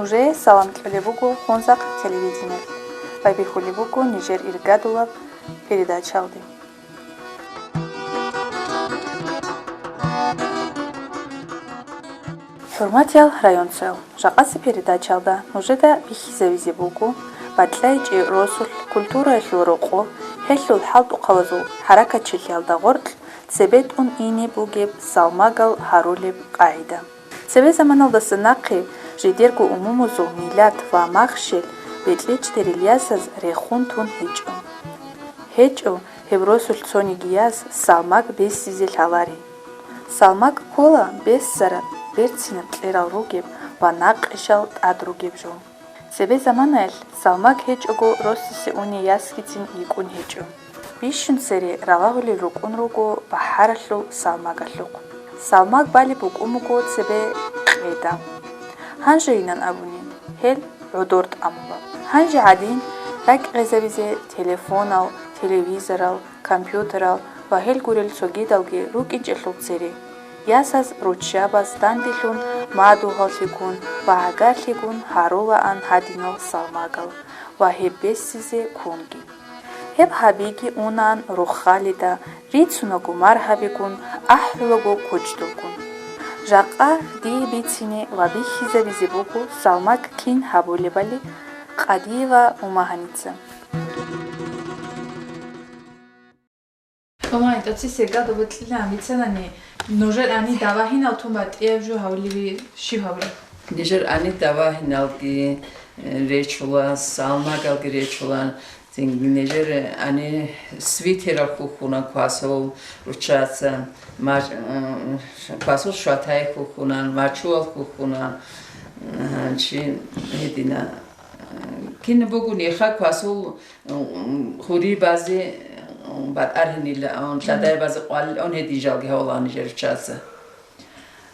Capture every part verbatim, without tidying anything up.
Нужее салам кьолеб буго Хунзахъ телевидениялъ. Байбихьулеб буго нижер иргадулаб передачаялде. ХӀурматиял районцоял, жакъасеб передачаялда нужеда бихьизавизе буго БатӀлъайчӀи росулъ культураялъул рокъо, гьелъул хӀалтӀухъалазул хӀаракатчилъиялда гъоркь цебетӀун ине бугеб салмагал гьарулеб къагӀида. Цебе заманалдаса нахъе жидерго умумузул миллат ва махщел бекьичӀтерил ясаз рехун тун гьечӀо. ГьечӀо гьеб росулъ цониги яс салмаг бессизе лъаларей. Салмаг ккола бессараб, берцинаб кьерал ругеб ва накъишал тӀад ругеб жо. Цебе заманаялъ салмаг гьечӀого росисе уней ясгицин йикӀун гьечӀо. Бищун цере ралагьулел рукӀун руго бахӀаралъул салмагалъухъ. Салмаг балеб букӀун буго цебе къеда. Гьанжейилан абуни, гьел гӀодор тӀамула. Гьанже гӀадин ракӀ гъезабизе телефонал, телевизорал, компьютерал ва гьел гурел цогидалги рукӀинчӀелъул цере, ясаз руччабаз данделъун мадугьаллъигун ва гӀагарлъигун гьарулаан гьадинал салмагал ва гьеб бессизе кунги. Гьеб гьабиги унаан рохалида, рицунаго маргьабигун, ахӀулаго кучӀдулгун. Жакъа дие бицине ва бихьизабизе буго салмаг кин гьабулебали Къадиева Умагьаница. Умагьани, тӀоцесегал добутлъилан бицанани, нужер гьани давагьинал тун батӀияб жо гьавулеби щиб гьабураб? Нижер гьани давагьиналги, э, речула, салмагалги речула. Цинги нижер гьани свитерал хьухьуна квасул руччаца, маж-, э, квасул шватай хьухьуна, мачуал хьухьуна, э, чи гьедина. Кин бугониха квасул, м, хури базе, м, батӀаргьинилаан, лагъай базе къвалилаан гьедин жалги гьавулаан нижер руччаца.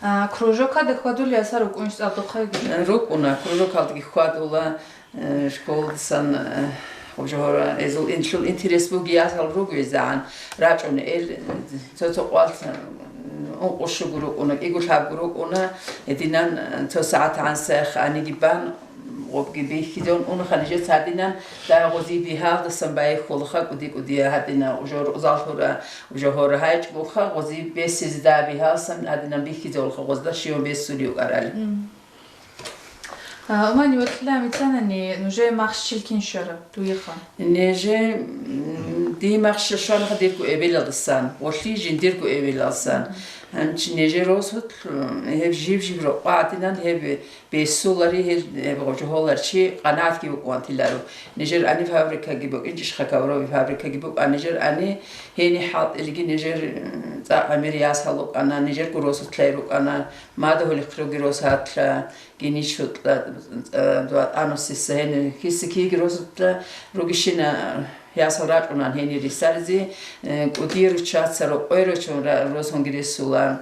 А, кружокалде хьвадулел ясал рукӀунищ цӀакъ духъаги? РукӀуна, кружокалдаги хьвадула, э, школдасан, э, гьужгьора, гьезул инлъул интерес бугеб ясал ругезегӀан рачӀуна эл, э, цо-цо къвалъ, э, ункъо-щуго рукӀуна, кӀиго-лъабго рукӀуна, гьединан, э, цо сагӀат гӀансахъ гьаниги бан, гъобги бихьизун унаха нижеца гьадинан, дагь гъозие бигьалдасан байхьулаха кӀуди-кӀудия гьадина, уже рузал гьура, уже гьора гьайчӀ буха, гъозие бесизе дагь бигьалдасан гьадинан бихьизулаха гъозда щиван бесулев кӀарали. Мгм. А, Умагьани, вокьилан бицанани, нужее махщел кин щвараб, дуеха? Неже, м, дие махщел щванаха дирго эбелалдасан, гъолъие жиндирго эбелалдасан. Мгм. Гьанчи неже росулъ, м, гьеб жиб-жиб рокъо гьадинан гьеб бесулари гьел, гьеб гъожо гьолар чи къанагӀатги букӀун ватиларо. Нижер гьани фабрикаги букӀинчӀищха, ковровый фабрикаги букӀа нижер гьани, гьени хӀалтӀилги нижер, м, цӀакъ гӀемер ясал рукӀана, нижерго росулъай рукӀана, мадугьалихъ руги росатла, гиничутла, м, ЦӀа-, ДугӀатӀанусиса гьени хиси киги росулъа ругищина ясал рачӀунан гьени рисаризе, э, кӀудияб руччаца рокъой рочун ра-, росунги ресулан.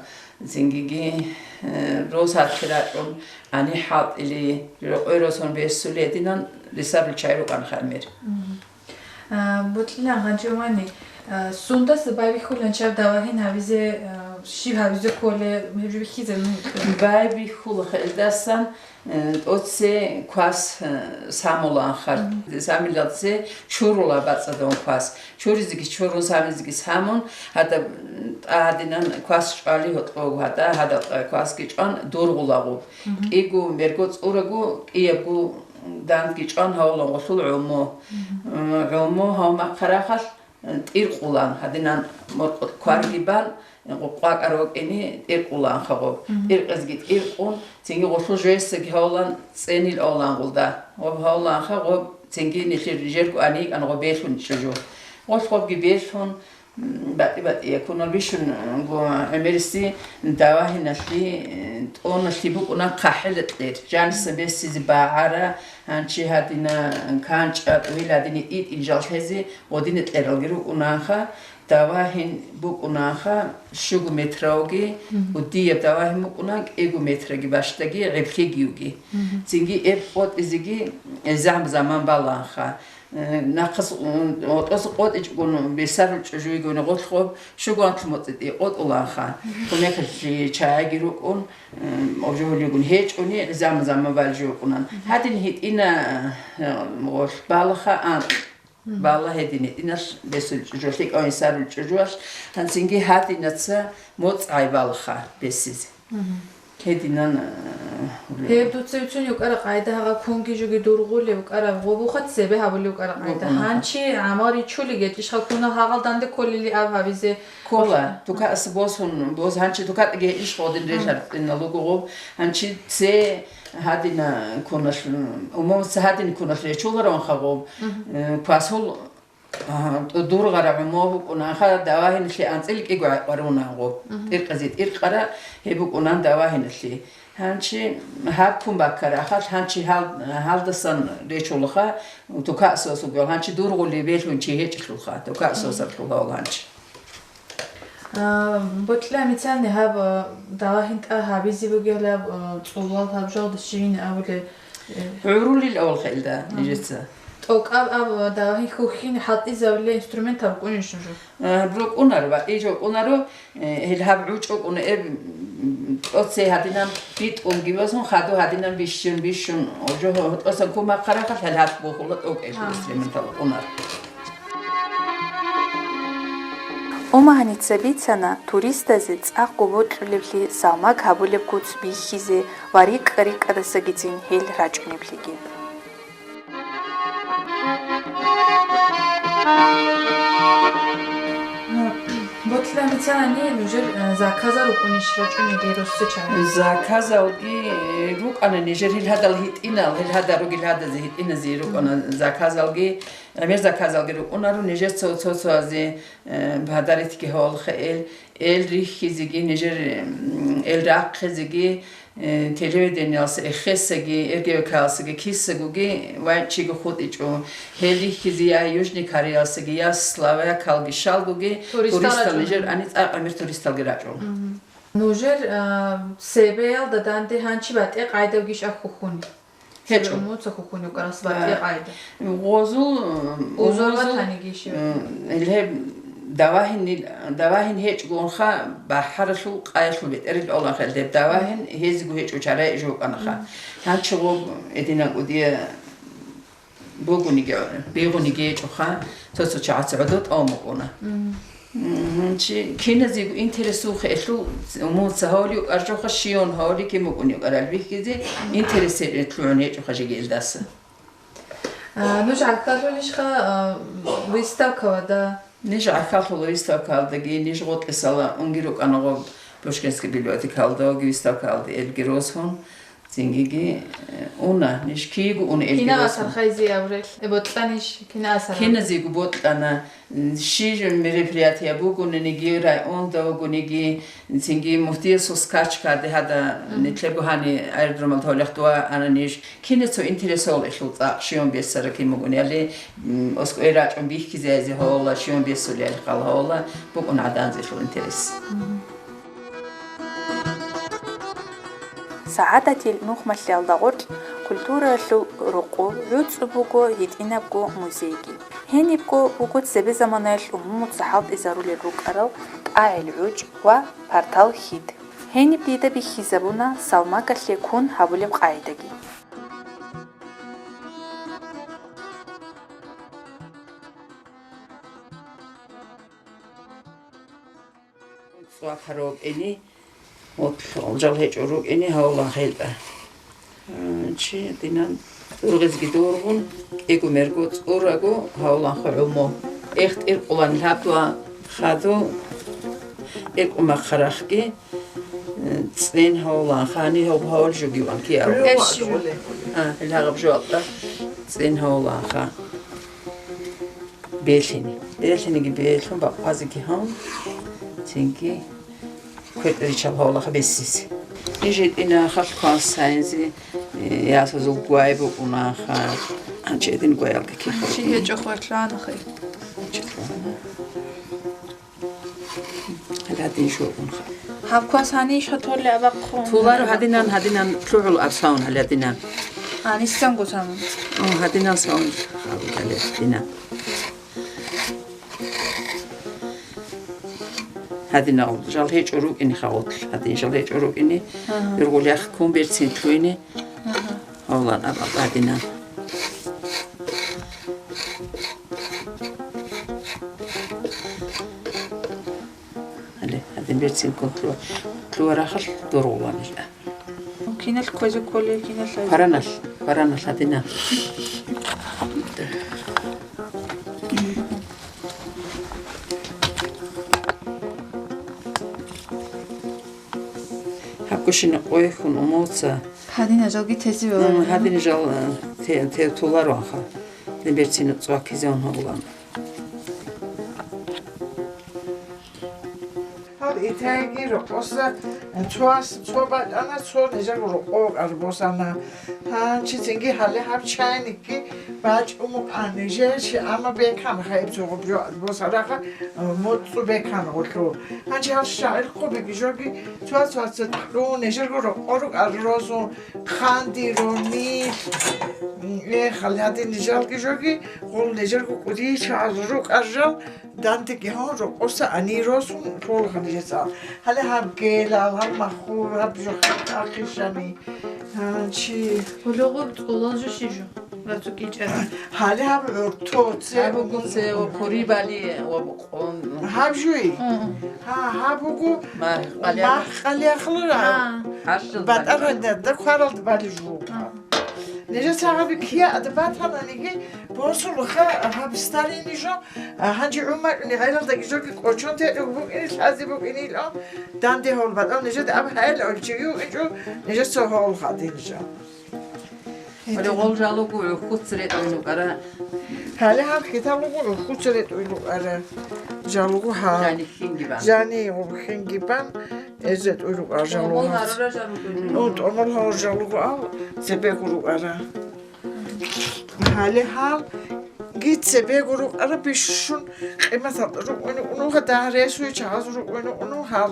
Цингиги, э, росатги рачӀун, гьани хӀалтӀили, рокъой росун бесулей гьединан рисарул чагӀи рукӀана гӀемер. Мгм. А, вокьилан, гъанчӀумани, а, сундаса байбихьулан чаб давагьин гьабизе, а, щиб гьабизе кколеб, гьеб жо бихьизе нуни? Байбихьулаха илдасан, э, тӀоце квас, э, самуланха. Мгм. Самилалде чурула бацӀцӀадавун квас. Чуризеги чурун, самизеги самун, гьадаб, м, тӀа гьадинан квас чӀвали гьоркьоб, гьада, гьадаб тӀа квасги чӀван дургъулаго. Мгм. КӀиго мерго цӀураго, кӀиябго дандги чӀван гьавулан гъолъул гӀолмо. Мгм. М, гӀолмо гьав махъарахъалъ, м, тӀиркъулан, гьадинан моркъ кварги бан, къвакӀар вокӀине тӀиркъуланха гъоб. Мгм. ТӀиркъизги тӀиркъун, цинги гъолъул жесаги гьавулан цӀенил авлан гъолда. Гъоб гьавуланха гъоб, цинги нилъер жерго аникӀан гъоб белъун чӀужу. Гъолъ гъобги белъун, м, батӀи-батӀи якунал бищун, м, гу-, гӀемериси давагьиналъи, м, тӀоналъи букӀуна хъахӀила кьер. Жаниса бесизе багӀара, гьанчи гьадина канчӀа, тӀугьил гьадине тӀитӀил жал лъезе, гъодине кьералги рукӀунаха, давагьин букӀунаха, щуго метравги, Мгм. удияб давагьин букӀуна, кӀиго метраги бащдаги, гӀеблъигиюги. Мгм. Цинги эб къотӀизеги, э, зам-, заман баланха. Э, нахъас, м, гъотӀоса къотӀичӀгун бесарул чӀужуйгун гъолъ гъоб щугу анлъ моцӀи тӀи къотӀуланха. Кумекалъе чагӀиги рукӀун, м, обжугьулигун гьечӀони, гӀизам-заман балжи вукӀунан. Гьадин гьитӀина, э, гъолъ балаха анкь. Бала гьедин гьитӀиналъ бесул чӀужу, лъикӀав инсарул чӀужуялъ, гьанцинги гьадинаца моцӀ гӀайбалха бесизе. Гьединан, э, Гьеб дуца бицун йукӀара къайда гьагъа кунги жуги дургъулев вукӀараб гъобуха цебе гьабулев вукӀара къайда. Гьанчи гӀамал ричулей гьечӀищха кунал гьагъал данде кколели аб гьабизе? Ккола, тукаэс босун, бос-, гьанчи тукатӀаги гьечӀищ гъодин релъарцӀинал руго гъоб, гьанчи це гьадина куналъ, умумуца гьадин куналъ речуларонха гъоб, э, квасул Ага, тӀу-, дургъара гӀуму букӀунаха, давагьиналъе анцӀила кӀиго гӀакъарунан гъоб. Мгм. ТӀиркъазе тӀиркъара гьеб букӀунан давагьиналъе. Гьанчи гьаб ккун баккарахъалъ, гьанчи гьал-, гьалдасан речулаха, тукаэс босугел, гьанчи дургъули белъун чи гьечӀелъулха, тукаэс босарлъула гьанчи. А, бокьа мицални гьаб, а, давагьин тӀа гьабизе бугелаб, а, цӀулал гьаб жалда щин абулеб, э. ГӀурулил авал хӀелда, мгм, нижеца. ТӀокӀаб аб, а, давагьин хьухьин хӀалтӀизабулеб инструментал рукӀунищ нужер? А, рукӀунаро, ва ижо рукӀунаро, э, гьел гьаб гӀучӀ рукӀуна, эб, м, тӀоце гьадинан битӀунги базун, хаду гьадинан бищун, бищун, жо гьо-, тӀосан кумахъарахъалъ гьел гьаб бухула тӀокӀелъул, а, инструментал рукӀунаро. Умагьаница бицана туристазе цӀакъго бокьулеблъи, салмаг гьабулеб куц бихьизе ва рикӀкӀа-рикӀкӀадасагицин гьел рачӀунеблъиги. Бокьа мицани нужер, э, заказал рукӀунищ рачӀунел росцечагӀи? Заказалги, э, рукӀана нижер гьел гьадал гьитӀинал, гьел гьадал ругел гьадазе гьитӀиназе рукӀана заказалги. ГӀемер заказалги рукӀунаро нижеца цо-цоазе, э, подаритги гьавалха эл, эл рихьизеги, нижер, м, эл рахъизеги, э, телевидениялса эхесаги, РГВК-ялсаги кисагоги вайчиго хутӀичӀо. Гьел рихьизе я Южный Кореялсаги, я Словакалги щалгоги туристал туристал рачӀуна. Нижер ани цӀакъ гӀемер туристалги рачӀо. Мгм. Нужер, а, цебеялда данде гьанчи батӀе къайдавгищ ахъухъуни? ГьечӀо. Цебе умуца хьухьунев кӀарас батӀи къайда. Гъозул, узур гъозул, ватаниги щив? М, гьеб давагьин, давагьин гьечӀгонха, бахӀаралъул къаялъул бетӀерил олахъел гьеб давагьин гьезиго гьечӀо чарай жо кӀанаха. Мгм. Гьанчи гъоб эдинан кӀудия бугониги, бегъуниги гьечӀоха, цо-цо чагӀаца гӀодо тӀамукъуна. Мгм. Мгм, чи киназего интерес ухе элъул, умуца гьавли укӀаржоха, щион гьавли кин букӀун юкӀарал бихьизе, интерес гьечӀо, лъугӀун гьечӀоха жеги илдаса. А, нуж гӀахьаллъунищха, а, выставкалда? Ниж гӀахьаллъула выставкалдаги, ниж гъотӀисала унги рукӀана гъоб Пушкинский библиотекалдаги выставкалда элги росун. Цингиги, э, уна, ниж киего уна элги росун. Кинагъасар хайзе абрел? Э, ботланищ, кинагъасар абрел? Киназего ботлана, м, щи мероприятие бугониги районда вугониги, цинги муфтиясул скачкаде гьада, мгм, нилъего гьани аэродромалда гьолехъ дуа ана ниж. Кине цо интересовал элъул цӀакъ щион бесара кин бугони, яли, м, оскӀой рачӀун бихьизеязе гьола, щион бесулел хал гьола, букӀун гӀаданзелъул интерес. Мгм. СагӀадатил нухмалъиялда гъоркь культураялъул рокъоб гӀуцӀу буго гьитӀинабго музейги. Гьенибго буго цебе заманаялъ умумуца хӀалтӀизарулел рукӀарал тӀагӀел гӀучӀ ва партал хьид. Гьениб дида бихьизабуна салмагалъе кун гьабулеб къайдаги. ЦӀвакарав вукӀине, вот, гьалжал гьечӀо рукӀине гьавлан хӀелтӀа. Чи динан ургъизги дургъун, кӀиго-мерго цӀураго гьавлан хӀугӀумо. Эх, тӀиркъулан лъабла хаду, тӀиркъумахъарахъги, цӀин гьавлан хани гьав гьавал жугиван кияв. Эш жу. А, гьел гьагъаб жугьалда цӀин гьавлан ха. Белъине. Белъинеги белъун, бакъвазеги гьан, цинги квер ричал гьавлаха бесизе. Ниж гьитӀина халкъан сайинзе, э, ясазул гвай букӀунаха. Анчи гьедин гваялги кихъ. Чи гьечӀо хвартлъанахъе. Гьадин шугӀун ха. Гьаб квас гьанищ гьатӀолли абахъун. Туларо гьадинан, гьадинан лъугӀул арсаун гьале гьадинан. Гьанисанго самун. О, гьадинан саун. Дина. Гьадинал жал гьечӀо рукӀине хаватл. Гьадин жал гьечӀо рукӀине. Ага. Иргъул яхъун берцин лъугьине. Ага. Гьавлан аб-, аб-, гьадинал. Гьале, гьадин берцин ккун лъугьа-, лъугьарахъалъ дургъуланила. Киналъ кквезе кколей, киналъ гьайзе? Параналъ, параналъ гьадина. Гьабгощина къойхьун умуца. Гьадин жалги тезе вала. М, гьадин жал, э, те, те толаруанха. Берцин цӀваккизе ун гьавлан. Гьаб итайги рокъоса цо ас-, цо бачӀана, цо нижер рокъо арбосана. Гьанчи цинги гьале гьаб чайникги бачӀун букӀан нижер чи, амма бекан хайб цо гъубжо арбосараха, моцӀу бекан гъулъу. Гьанчи гьал шагӀир хъубиги жоги цо цо цо кьун нижерго рокъо рукӀар розун, хъанди, ронил, э, хал гьадин нижалги жоги гъул нижерго кӀудиял чагӀаз рукӀар жал, Дандеги гьун рокъоса ани росун лъугьа нижеца. Гьале гьаб гелал, гьаб махур, гьаб жо ахишани. Гьанчи. Гьулугъуб цӀулал жо щижу? Рацу кӀичӀара. Гьале гьаб гӀуртоце. Гьаб буго це ва курибали ва букъун. Гьаб жуй? Мгм. Гьа, гьаб буго махъ къалиахъ. Махъ къалиахълура. Гьа. БатӀар гьандарда кваралда бали жугьу. Гьа. Нижеца гьаби кия ада батананиги, босулха гьаб старини жо, а, гьанже гӀумакӀуни гӀелалдаги жоги кӀочон течӀого букӀине, лъазе букӀинилан, данде гьол батӀал нижеда аб гьайла гьолчиги вукӀинчӀо, нижеца гьол хадин жо. Гьале гъол жалугу гӀухьуц ретӀун рукӀара. Гьале гьаб хиталугу гӀухьуц ретӀун рукӀара. Жалугу гьаб. Жани хинги бан. Жани гъуб хинги бан. Эзе тӀуй рукӀар жалугьац. ТӀомал гьарурал жалугу. О, тӀомал гьарурал жалугу ал цебего рукӀара. Гьале гьал ги цебего рукӀара бищун къиматал рукӀуни унуха дагь ресуй чагъаз рукӀуни уну гьал.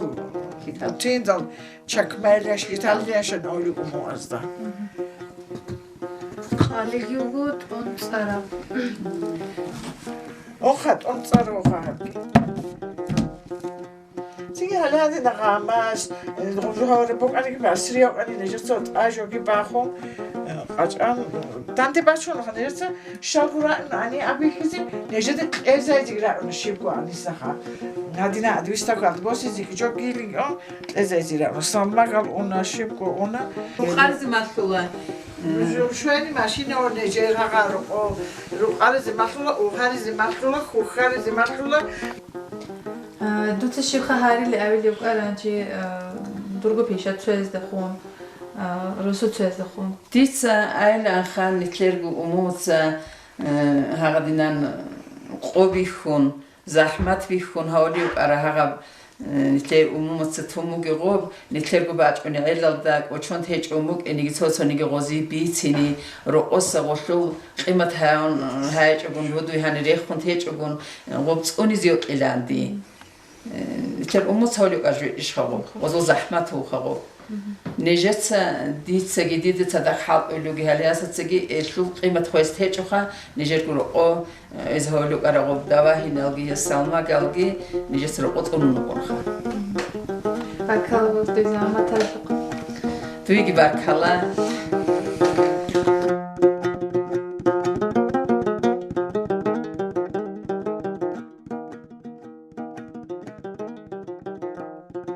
Китал. Тиндал чакмайл яш, китал яшан олигу муазда. Къалиги уго тӀон цӀараб. Оха, тӀон цӀароха гьабги. Цинги гьале гьадина гъамаш, э, гъужгьавре букӀаниги басриявкъани нижеца тӀажоги бахун, э, къачӀан, данде бачунха нижеца шалгу раъун ани абихьизе, нижеде кьезайзеги раъуна щибго анисаха. Гьадина адвистагал босизеги жо гилин кӀун кьезайзе раъуна. Салмагал уна, щибго уна. Рукъаризе малъула. Жо-, швени машина орне жер гьагъа рукъо, рукъаризе малъула, угьаризе малъула, хухьаризе малъула. А, дуца щибха гьарилли авилев кӀаранчи, а, дурго пешат цояздахун, а, росу цояздахун. Дица айиланха нилъерго умумуца, э, гьагъадинан къо бихьун, захӀмат бихьун гьавулев кӀара гьагъаб, э, нилъер умумуца тумуги гъоб, нилъерго бачӀуни гӀелалда кӀочон течӀун букӀиниги цо-цониги гъози бицини, рокъоса гъолъул къимат гьавун гьайчӀогун, будуй гьани рехун течӀогун, гъоб цӀунизе йокьиланди. Э, нилъер умумуца гьавулев кӀар жо ишха гъоб, гъозул захӀмат вуха гъоб. Нижеца дицаги, дида цадахъ хӀалтӀулевги гьале ясацаги, элъул къимат хвест гьечӀоха, нижерго рокъо, э, эз гьавулев кӀарагъуб давагьиналги, салмагалги нижеца рокъо цӀунун вукӀунха. Баркала, Бизаматалъухъ. Дуеги баркала.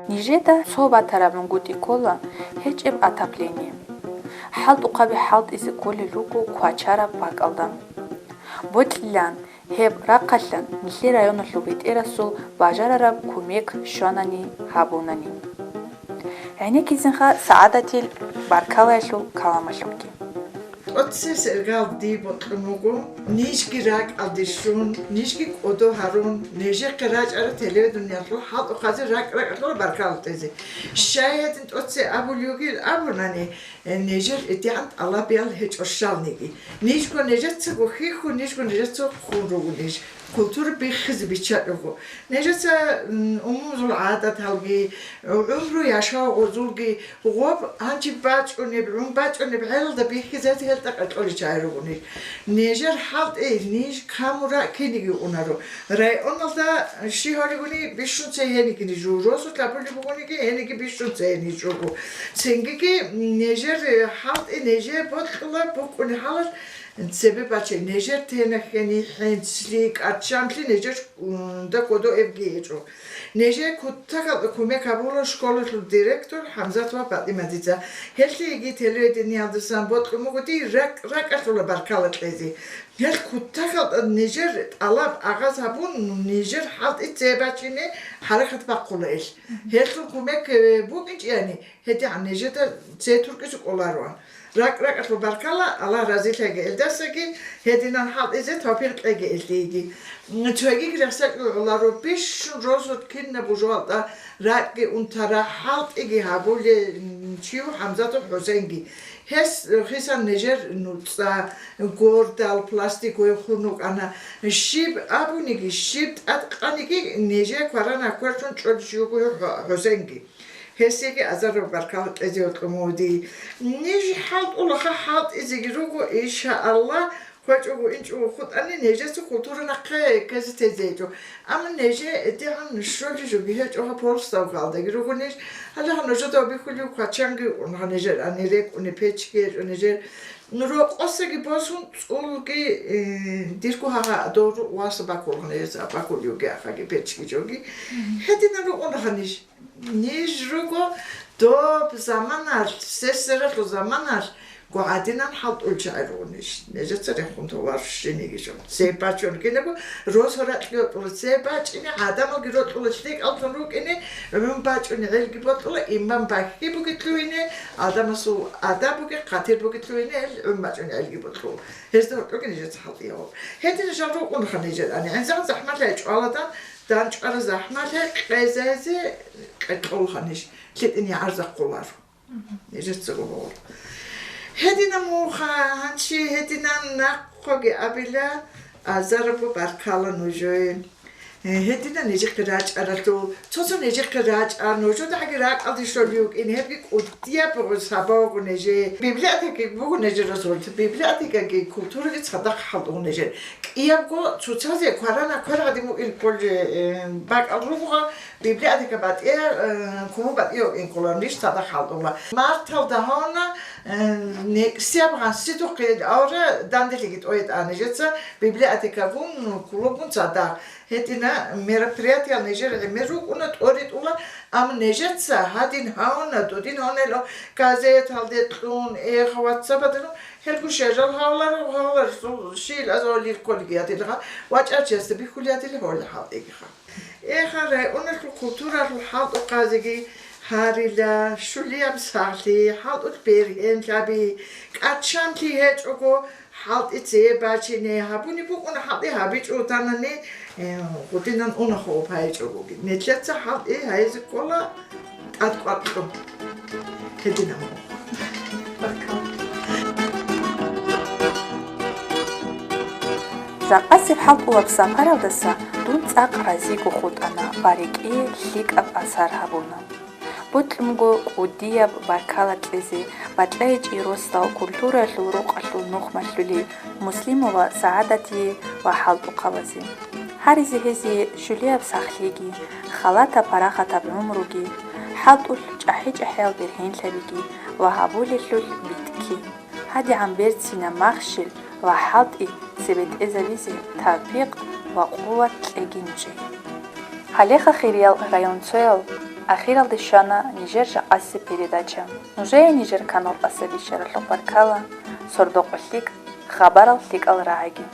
Нижеда цо батараб рунгутӀи ккола гьечӀеб отопление. ХӀалтӀухъаби хӀалтӀизе кколел руго квачараб бакӀалда. Бокьилан, гьеб рахъалъан нилъер районалъул бетӀерасул бажарараб кумек щванани гьабунани. ГӀенеккизинха СагӀадатил баркалаялъул каламалъухъги. ТӀоцебе сергал дие бокьун буго, нижги ракӀалде щун, нижги кӀодо гьарун, нижехъе рачӀарал телевидениялъул хӀалтӀухъазе ракӀ-ракӀалъула баркала кьезе. Щай гьедин тӀоцебе абулев йигил абунани, э, нижер идегӀан тӀалабиял гьечӀо щалниги. Нижго нижецаго хьихьун, нижго нижеца хун руго ниж. культура биххизе биччачӀого. Нижеца, м, умумузул гӀадаталги, гӀумру яшав гъозулги, гъоб гьанчи бачӀунеб, гӀун бачӀунеб гӀелалда биххизазе гьелда къачӀолел чагӀи ругони. Нижер хӀалтӀи, ниж камура киниги унаро. Районалда щи гьоригуни бищун цегьениги ниж, росулъ абулеб бугониги, гьениги бищун цегьеничӀого. Цингиги нижер хӀалтӀи, нижер бокьула букӀуни гьалал цебе бачи, нижер тенахьени, хӀинцлъи, кӀачамлъи нижер, м, да кодо эбги гьечӀо. Нижер кутакал кумек гьабула школалъул директор ХӀамзатова Патиматица. Гьелъиеги телевидениялдасан бокьун буго дир ракӀ-, ракӀалъула баркала кьезе. Гьел кутакал нижер тӀалаб агъаз гьабун, нижер хӀалтӀи цебе бачине хӀаракат бахъула ил. Гьелъул кумек, э, букӀинчӀани, гьедигӀан нижеда цей туркӀизе кӀолароан. РакӀ-ракӀалъул баркала, Аллагь разилъаги гьелдасаги, гьединан хӀалтӀизе тавфикъ кьеги гьелъиеги. М, цогиги рехсакӀи гӀоларо, бищун росулъ кинаб бужугьалда ракӀги унтара, хӀалтӀиги гьабулев, м, чи ву ХӀамзатов ХӀусенги. Гьес хисан нижер нуцӀа, гордал, пластиковый хун вукӀана. Щиб абуниги, щиб тӀадкъаниги, нижер кварана квешун чӀолищ вуго ХӀу-, ХӀусенги. Гьесиеги азараб баркала кьезе гьоркьомуди. Ниж хӀалтӀулаха, хӀалтӀизеги руго, иншааллагь, квечӀого инчӀого хутӀани, нижеца культура нахъе ккезе тезе гьечӀо. Амма нижер этигӀан щолеб жоги гьечӀо, гьаб полуставкалдаги руго ниж. Гьале гьанна нужеда бихьулев квачанги унха нижер, ани рекӀуни печги гьечӀо нижер. Рокъосаги босун цӀулги, э, дирго гьагъа дору васа бакулгъан, гьеза бакулевги ахаги печги жоги. Гьединал рукъунаха ниж. Ниж руго доб заманалъ, сесералъул заманалъ гьадинан хӀалтӀул чагӀи руго ниж. Нижеца рехун товарищ жиниги жо. Цебе бачун кинабго росу ракьги рокьула, цебе бачӀине гӀадамалги рокьула, лъикӀаллъун рукӀине, гӀун бачӀуни гӀелги бокьула, иман бахги бугетлъугьине, гӀадамасул адаб бугеб, хъатир бугетлъугьине, гӀел гӀун бачӀуни гӀелги бокьула. Гьезда гьоркьоги нижеца хӀалтӀи гьабула. Гьединал жал рукъунаха нижер, ани гӀинзан захӀмалъи чӀваладан, дандчӀвараб захӀмалъи кьезазе кьекьолха ниж, лъитӀине гӀарзахъуларо. Нижецаго гьавур. Гьединаб муха, гьанчи гьединан нахъоги абила, азарабго баркала нужее. Э, гьединан нижехъе рачӀаралъул, цо-цо нижехъе рачӀа, нужедаги ракӀалде щолев вукӀин, гьебги кӀудияб буго сабаб буго нижее. Библиотеки буго нижер расулт, библиотекаги культураги цадахъ хӀалтӀула нижер. КӀиябго цоцазе кварана квер гӀадин вукӀин кколей, э, бакӀал руго, библиотека батӀияб, э, куму батӀияб вукӀин ккола, ниж цадахъ хӀалтӀула. Марталда гьавна, э, некӀсияб гъанси тухъе авра данделъиги тӀоетӀа нижеца библиотекагун, клубгун цадахъ. Гьедина мероприятиял нижер гӀемер рукӀуна, тӀоритӀула, амма нижеца гьадин гьавна, дудин гьавнелъул газеталде кьун, эх, ватсапалде кьун, гьелгун шажал гьавларо, гьавларсул шил азавалил кколги гьадилха, вачӀарчиясда бихьулей гьадила гьола хӀалтӀигиха. Эха, районалъул культуралъул хӀалтӀухъазеги гьарила, щулияб сахлъи, хӀалтӀулъ бергьенлъаби, кӀачанлъи гьечӀого, хӀалтӀи цебе бачине гьабуни букӀуна, хӀалтӀи гьабичӀо вутанани, э, гъудинан унахъо гьайичӀогоги. Нилъеца хӀалтӀи гьайизе ккола тӀадкӀвакьлъун. Гьединаб. Жакъасеб хӀалтӀулаб сапаралдаса дун цӀакъ разиго хутӀана ва рекӀее лъикӀаб асар гьабуна. Бокьунго кӀудияб баркала кьезе бачӀайчӀи росдал культуралъул рукъалъул нухмалъули Муслимова СагӀадатие ва хӀалтӀухъабазе. Гьаризе гьезие щулияб сахлъиги, халатаб-парахатаб гӀумруги, хӀалтӀулъ чӀахӀи-чӀахӀиял бергьенлъабиги ва гьабулелъулъ биткки. ГьадигӀан берцинаб махщел ва хӀалтӀи цебетӀезабизе тавпикъ ва къуват кьеги нужее. Гьалеха, хириял районцоял, ахиралде щвана нижер жакъасеб передача. Нужее нижер канал тӀаса бищаралъухъ баркала, сордо-къо лъикӀ, хабарал лъикӀал рагӀаги.